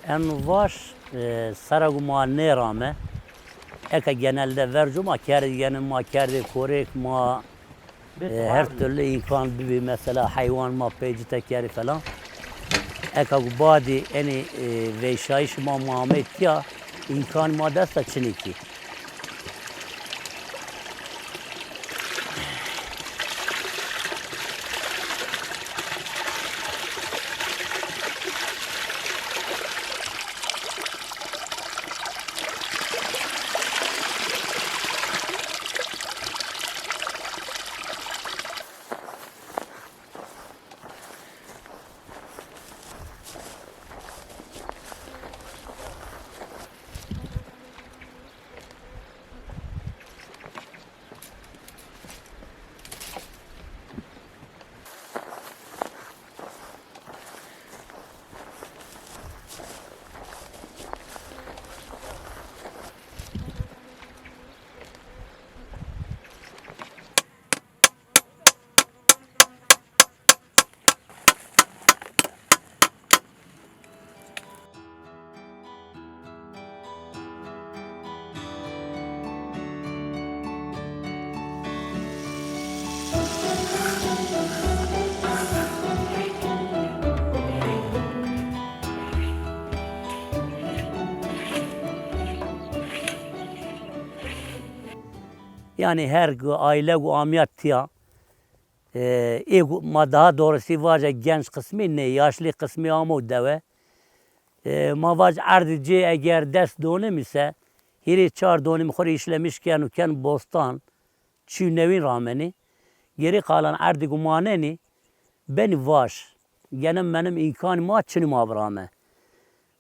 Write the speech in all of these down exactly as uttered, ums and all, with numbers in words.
En vaş, e, sera ku ma nêrame, eke genelde verco ma kerdê genim, ma kerdê korêk, ma, e, her türlü imkan bibî, mesela heywan ma pê cite kerî falan. Eka ku badî enî, e, vêşayîş ma, ma amê tiya, imkan ma desta çinî kî. Yani her gu-, aile ku amiya tiya, e, ê ku-, ma daha doğrusu vace genç kısmı ne, yaşlı kısmı amo dewe. E, ma vac erdî cê eger des donimî se, hîrê çar donim xwe rê îşlemiş ken û ken bostan, çî newîn ramenî. Gerî qalan erdî ku manenî, benî vaş. Genim menim îmkanî ma çinî ma birame.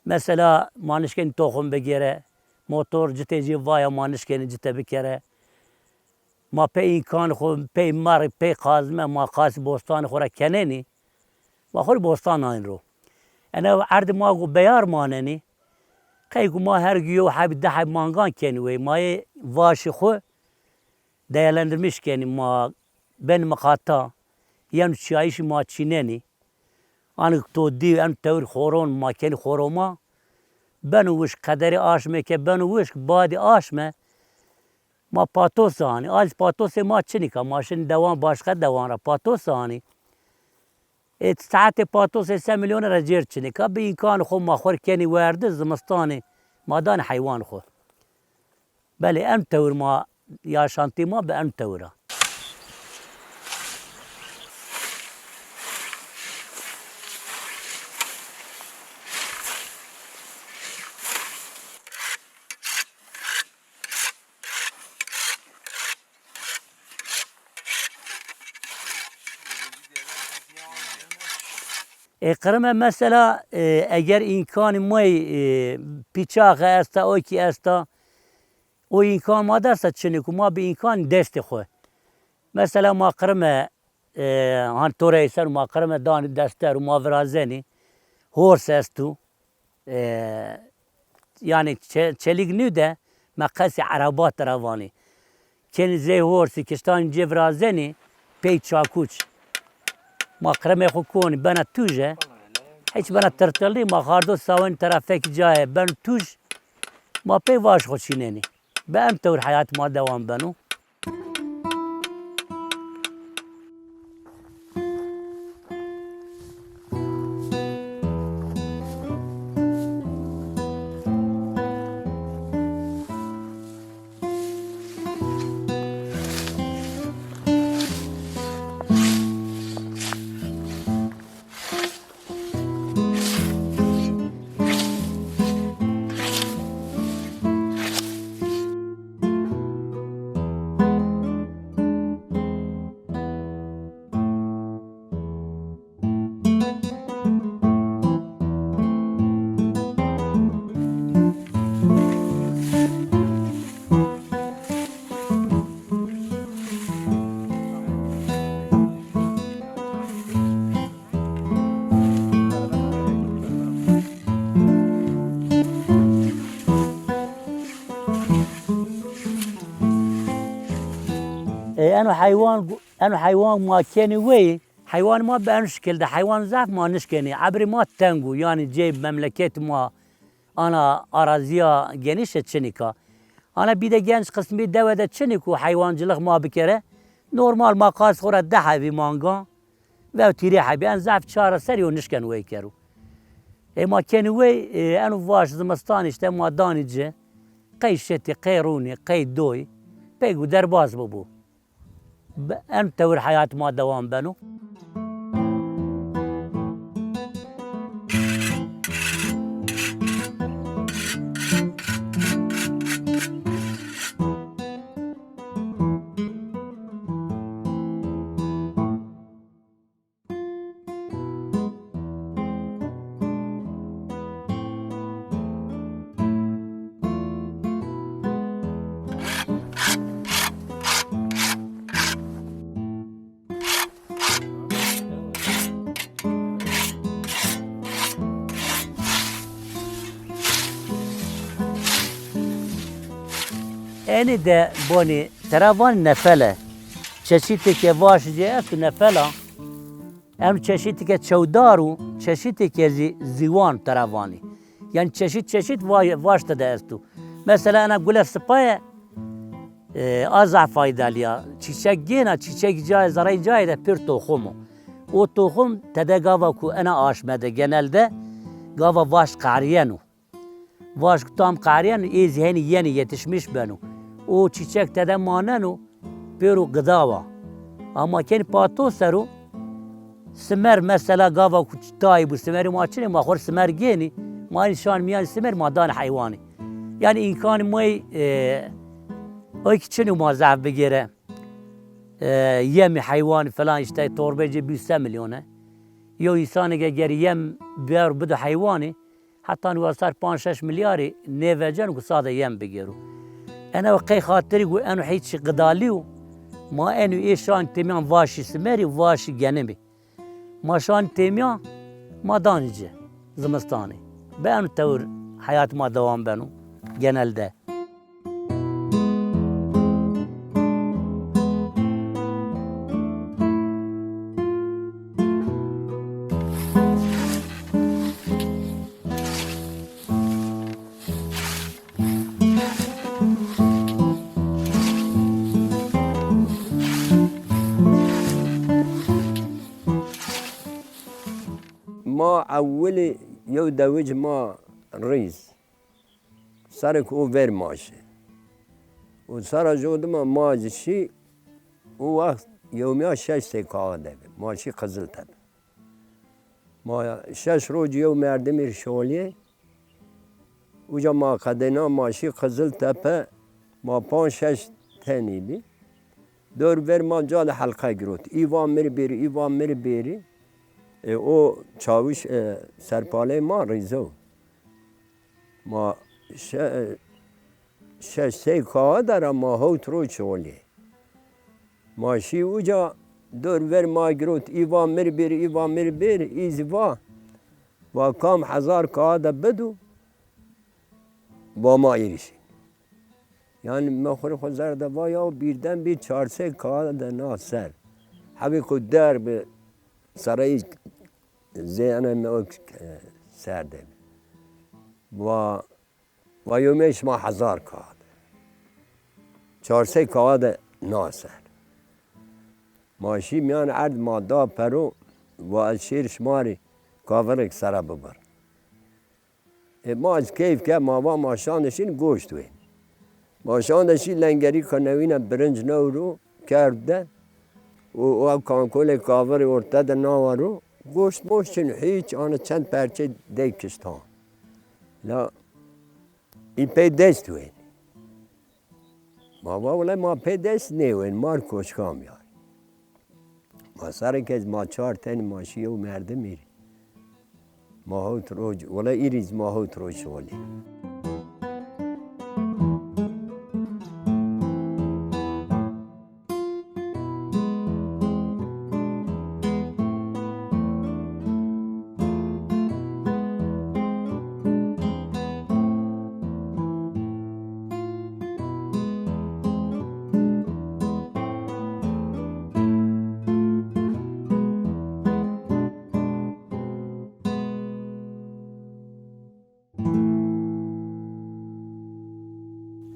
Mesela ma nişkenî toxum bigêre, motor citê cê vaya ma nişkenî cite bikere. Ma pey înkan xwe, pey marî, pey qazime, ma qasî bostanê xwe re kenenî. Ma xwe rê bostan nayîn ro. Ene erdê ma ku beyar manenî. Qey ku ma her yew heb, deh heb mangan kenî wey. Ma yê vaşî xwe değerlendirmiş kenî, ma ben miqata, yeno çiyayîşî ma çînenî. Anik to dî em tewir xoron ma kenî xoroma. Beno wişk, qederê aşmê ke beno wişk, badî aşme. Ma patos anî. Alî patosê ma çinîka. Ma şin dewan başqa dewan ra patos anî. Ê saetê patosê se milyonê re cêr çinîka. Bi îmkanê xwe ma xwe kenî werdi, zimistanê ma danî heywan xwe. Belê, em tewir ma, yaşantî ma bi em tewir a. Ê, qirime mesela, e, eger îmkanî may, e, pîçaxe esta, okî esta, o îmkan ma dest de çinî ku ma bi îmkan destê xwe. Mesela ma qirime, e, han to re ser ma qirime danî dester û ma virazenî, hors estu. E, yani çe-, çelik nû de me qesî erebat re vanî. Kenî zey horsî kiştanî cê virazenî pey çakûç. Ma qiremê xwe konî bena tûj e. Hiç bena tirtilî, ma xardo sawenî terefekî cayê ben tûj. Ma pey vaş xwe çînenî. Bi em tewr heyat ma dewam beno. E, eno heywan, eno heywan ma kenî wey, heywan ma bi en şekil de, heywan zaf ma nişkenî. Ebrî ma teng û, yani cê memleket ma Ana araziya genîş e çinika. Ana bî de genç qismî dewe de çinik û heywancılık ma bikere. Normal ma qas xora de hevî mangan. Ve tîrê hebî, en zaf çareserî û nişken wê kero. Ê ma kenî wê, e, eno vaş zimistan işte ma danî ci. Qey şitî, qey rûnî, qey doyî. Pey ku derbas bibû. Bi en tewir heyat ma dewam beno. Enî de bonî tera van nefel e. Çeşîteke vaş jê est û nefela. Em çeşîteke çewdar û çeşîteke zî zîwan tera vanî. Yani çeşît çeşît va-, vaş te de esto. Mesela ena gule sipaye, e, a zaf faydaliya. Çîçek gêna, çîçek cayê, zerey cayê de pir toxum o. O toxum te de gava ku ena aşme de genelde gava vaş qariyeno. Vaş ku tam qeriyen ê zî henî yenî yetişmiş beno. O çîçek te de maneno, pêro qidawa. Ama kenî pato sero, simer mesela gava ku tayî bû, simerî ma çinê, ma xor simer gênî, ma enî şan miyan simer ma dan heywanî. Yani înkanî ma ê, e, oy ki çinî ma zaf bigêre, e, yemî heywanî falan işte torbecê bîst milyon e. Yo însanê ge gerî yem biyer bido heywanî, Heta nû sar panc şeş milyarî nêveceno ku sade yem bigêro. Ene qey xatirî ku eno hîç qidalî û ma enû ê şan têmiyan vaşî simerî, vaşî genimî. Ma şan têmiyan ma danî ci zimistanê. Bi eno tewir heyat ma dewam beno genelde. Ma ewilî yew dewic ma rîz. Serek û ver maşê. Û sera ji o dima ma ji şî û wext yewmiya şeş sê kawa de be. Ma şî Qiziltepe. Ma şeş roj yew merdimî şoliyê. Uca ma qedêna ma şî Qiziltepe, ma panc şeş tenî bî. Dor ver ma ca de helqe girot. Î va mir bêrî, î va mir bêrî. E, o çawiş, e, serpalê ma rîzo. Ma şe-, şeş sey kawa dera ma hewt roj şolê. Ma şî uca dor ver ma girot, î va mir bêr, î va mir bêr, î zî va, va kam hezar kawa de bidu, va ma êrîşî. Yani me xwe xwe zer de va ya birden bir çar sey kawa de na ser. Hebê ku der bi sereyî zê ene me o, e, ser de. Va, va yomê şima hezar kawa de. Çar sey kawa de na ser. Ma şî miyan erd ma da pero, va ez şêr şima rê kavirek sere bibir. E, ma ez keyf ke ma va ma şan de şîn goşt wê. Ma şan de şî lengerî kanewîne birinc newro kerd de. Û, û ev kankolê kavirê orte de nawa ro. Goşt moşt çin hîç, ana çend perçe dey kişt ha. La î pê dest wê. Ma va wele ma pê dest nêwên, mar koşkam yar. Ma serek ez ma çar ten ma şî yew merdim îr. Ma hewt roj, wele îrîz ma hewt roj şolê.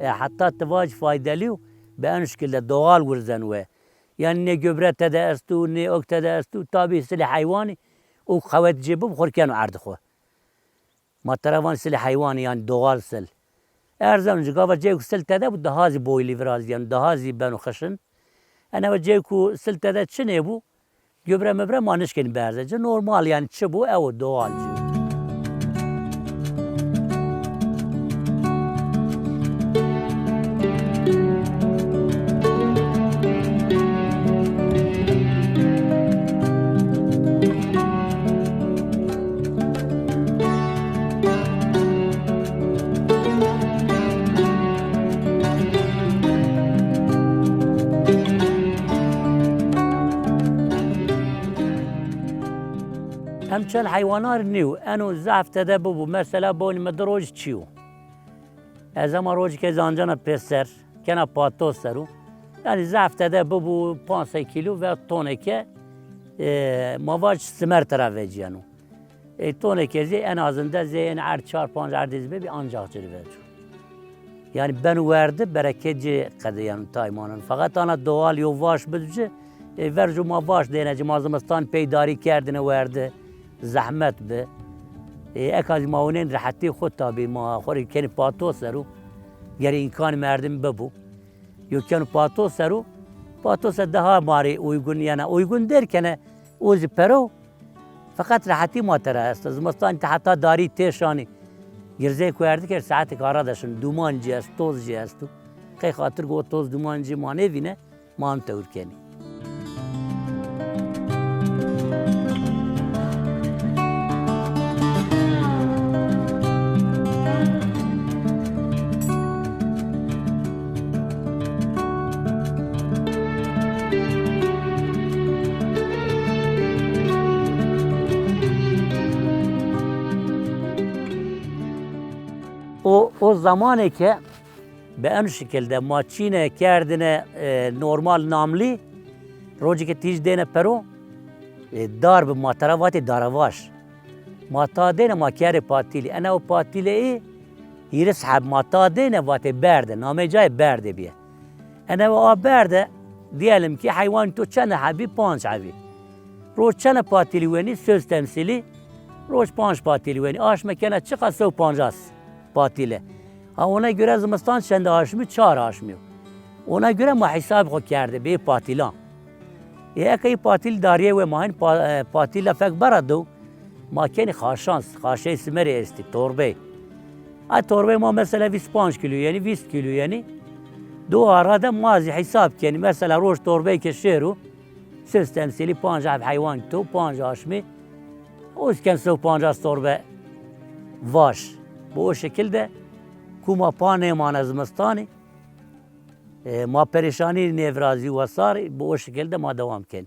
E, heta ti vacî faydelî û bi en şikil de doğal wirzen we. Yani ne gübre te de estu, ne ok te de estu, tabi silê heywanî û xewet cê bib xur keno erd xwe. Ma te re van silê heywanî, yani doğal sil. Erzan ji gava cê ku sil te de bû, daha zî boylî virazî, yani daha zî beno xişin. Ene we cê ku sil te de çi nebû, gübre mübre ma nişkên berze. Ci normal, yani çi bû, ew doğal ci. Em çend heywanar nîyo, eno zehf tede bibû, mesela bonî me du roj çîyo. Ez hema rojî ke zancana pêser, kena pato ser û, yani zehf tede bibû panc sey kîlo ve toneke, e, ma vac simer tera veciyeno. Ê tonekê zê en azinde zê en erd çar panc erdê zî bibî ancak ci li veco. Yani ben werdi bereket ci qedeyano taymanan. Fakat ana doğal yo vaş bid ci, ê ver ju ma vaş dêne ci ma zimistan peydarî kerdine werdi, zehmet bi. Ê eka zî ma winên rehetî xwe tabî ma xwe rê kenî pato ser û gerê îmkan merdim bibû. Yo keno pato ser û pato ser daha marê uygun, yani uygun derkene o zî pero, feqet rehetî ma tera esta. Zimistan te heta darî tê şanî. Girzê ku erdikir saetek ara de şin, duman cî est, toz cî est û qey xatir ku o toz duman cî ma nêvîne, ma em tewr kenî. O, o zamanê ke bi en şekilde ma çîne kerdine, e, normal namlî, rojê ke tîj dêne pero, e, dar bi ma tera vatê darevaş. Ma ta dêne ma kere patîlî. Ene o patîlê ê hîris heb ma ta dêne vatê berde. Namê cayê berde biye. Ene o a berde, diyelim ki heywan to çend hebî? Panc hebî. Roj çend patîlî wenî? Söz temsîlî. Roj panc patîlî wenî. Aşme kene çiqa? Sew pancas patîle. Ha, ona göre zimistan çend aşmî? Çar aşmî. Ona göre ma hesab xwe kerde bê patîlan. Ê eke î patîl dariyê we ma hin pa-, e, patîla fek bera do, ma kenî xaşans, xaşey simerê estî, torbey. A torbey ma mesela vîst panc kilo, yani vîst kilo yani. Do ara de ma zî hesab kenî. Mesela roj torbey ke şêr û söz temsîlî panc ev heywan to, panc aşmî, o zî ken sew pancas torbe vaş. Bu o şekilde ku ma pa nêmane zimistanî, e, ma perêşanî nêvirazî wesarî, bu o şekilde ma dewam kenî.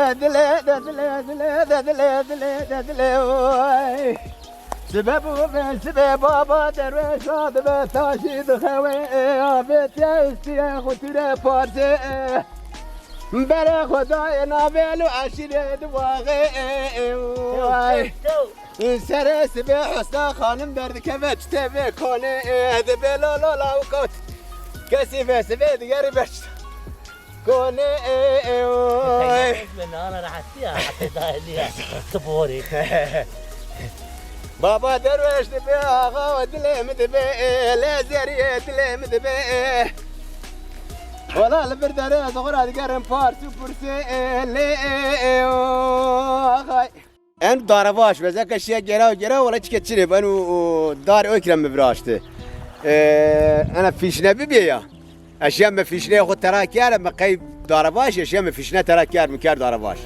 Dilê Dilê de, dilê, dilê de, dilê, dilê de, dilê, oy. Sibe bû ve, sibe baba derweş radibe, taşî dixewe, ê, avêtiye, üstiye, xutire parçe, ê. Bere xwe dayê navê li eşîrê diwaxê, ê, ê, oy. Serê sibe hesta xanim derdikeve çite vê konê, ê, dibe la, la, la, û kot. Kesî ve sibe digerî beş. Konê, ê, ê, oy. Nana rehetî ya, heta dahilî ya. Tu borî. Baba derweş dibe, axa dilê min dibe, ê, lezerî dilê min dibe, ê. Wala li vir derê ez xwe radigerim pars û pirsê, ê, lê, ê, ê, oxay. Em darevaş, bezeke şiye gera û gera, wala çike çinê ben û, û dar oy kirem mi viraşti. Ee, ena fîşne bibiye ya. Eşya me fîşneyê xwe tera kere, me qey darevaş, eşya me fîşne tera ker, mi ker darevaş.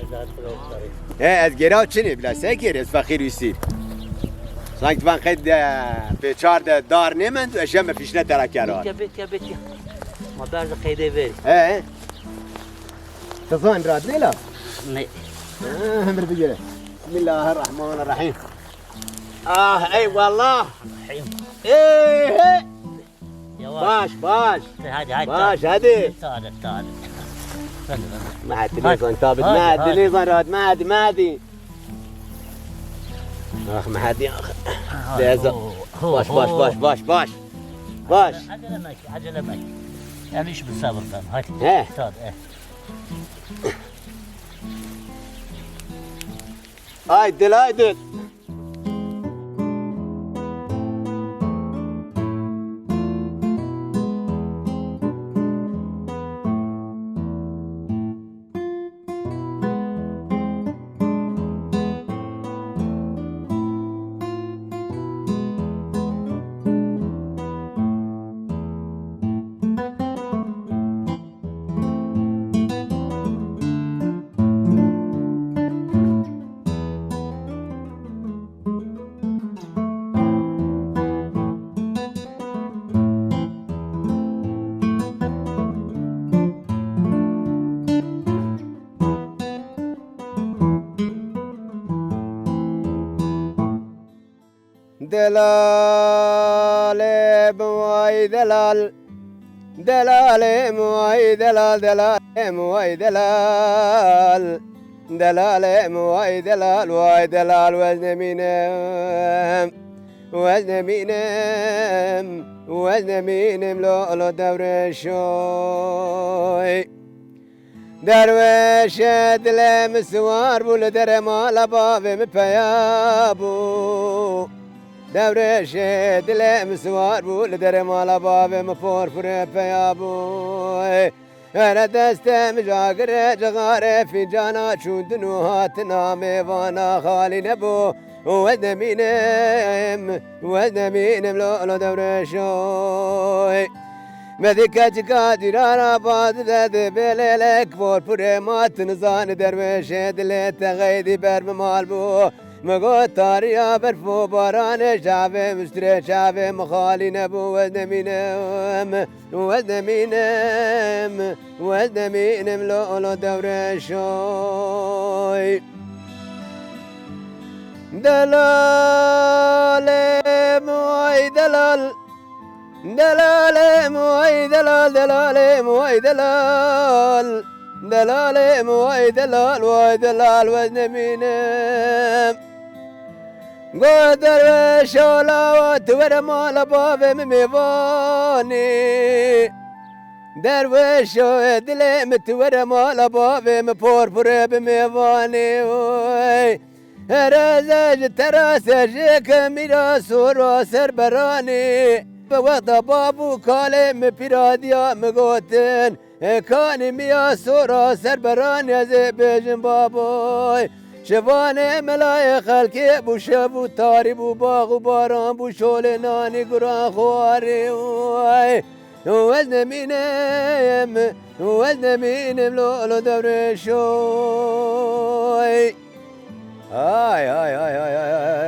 He, ez gera çinê bila, se kere, ez feqîr wî sîr. Sanki ben qey de, pê çar de dar nêmend, eşya me fîşne tera ker. Bit ya, bit ya, bit ya. Ma berze qeydê verî. He. Tizan rat nêla? Ne. Ah, emir bigire. Bismillahirrahmanirrahim. Ah, eyvallah. Rahim. Ê, he. Yavaş. Baş, baş. Hadi, hadi, baş, hadi. Hadi, hadi. Hadi, hadi. Mehdi, hadi. Nizan, tabi, hadi, Mehdi, hadi. Nizan rahat, Mehdi, Mehdi. Ah, Mehdi, ah. Hadi, Deza. Ho, ho, baş, baş, ho. Baş, baş, baş. Baş. Acele mek, acele mek. Yani iş bir sabırdan, hadi. He. Tabi, he. Ay dil, ay dil. Delalê min way delal. Delalê min way delal, delalê min way delal. Delalê min way delal, way delal, wez nemînim. Wez nemînim, wez nemînim, lo, lo, dewrêşoy. Derwêşê dilê min siwar bû, li derê mala bavê min peya bû. Derwêşê dilê min siwar bû, li derê mala bavê min porpirê peya bû. Here destê min jagirê cixarê fîncana çûndin û hatina mêvana xalî nebû. Wez nemînim, wez nemînim, lo, lo, dewrêşoy. Me di keçika cîrana baz de di bê lêlek porpirê ma, tu nizanî derwêşê dilê te xeydî ber min mal bû. Min got tariya berf û baranê çavê min strê çavê min xalî nebû, wez nemînim, wez nemînim, wez nemînim, lo, lo, dewrêşoy. Delalê min way delal. Delalê min way delal, delalê min way delal. Delalê min way delal, way delal, wez nemînim. Got derwêşo lawa, tu were mala bavê min mêvanî. Derwêşo dilê min, tu were mala bavê min, porpirê bi mêvanî. Oy. Here ez ji te re serjêke mîra sora ser beranî. Bi wexta bab û kalê min pîra diya min gotin, e, kanî mîya sora ser beranî ez ê bêjim baboy. Şivanê melayê xelkê bû, şev û tarî bû, bax û baran bû, şolê nanî guran xwarî. Oy. Wez nemînim, wez nemînim, lo, lo, dewrêşoy. Ay, ay, ay, ay, ay, ay.